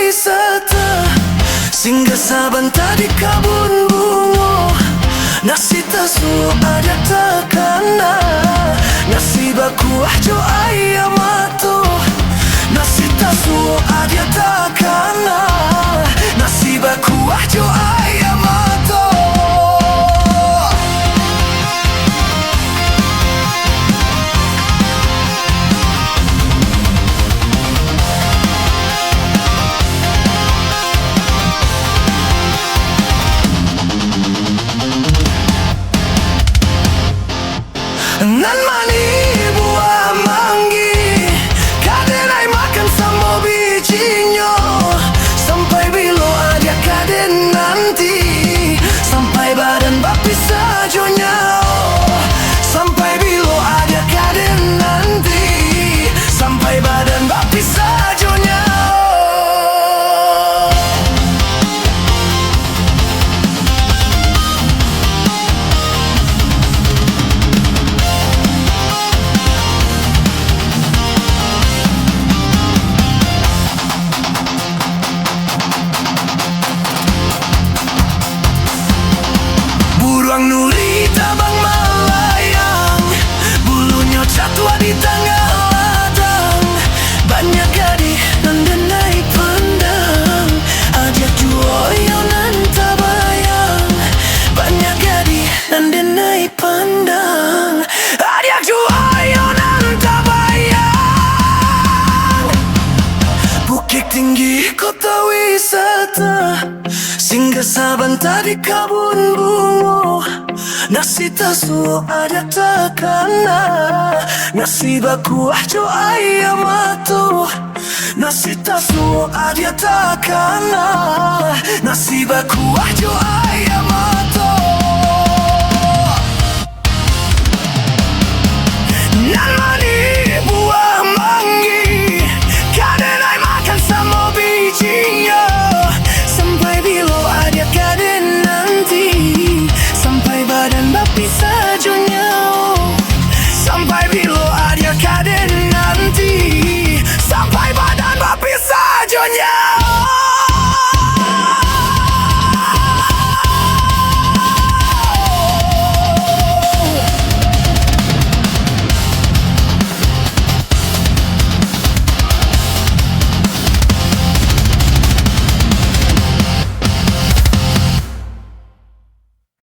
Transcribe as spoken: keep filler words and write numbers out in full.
wisata, singgah sabanta di kabun bungo. Nasi tasuok adia takana, nasi bakuah jo ayam mato. Nasi tasuok adia takana, nasi bakuah jo ayam mato. Nan manih buah manggih, ka den ai makan samo bijinyo. Sampai bilo adia ka den nanti, sampai badan bapisah jo nyawo. Sampai bilo adia ka den nanti, sampai badan bapisah jo nyawo. Buruang nuri tabang malayang, bulunyo catuak di tangah ladang. Banyak gadih nan den ai pandang, adia juo iyo nan tabayang. Banyak gadih nan den ai pandang, adia juo iyo nan tabayang. Bukik Tinggi kota wisata, singgah sabanta di kabun bungo. Nasi tasuok adia takana, nasi bakuah jo ayam mato. Nasi tasuok adia takana, nasi bakuah jo ayam mato. Nan manih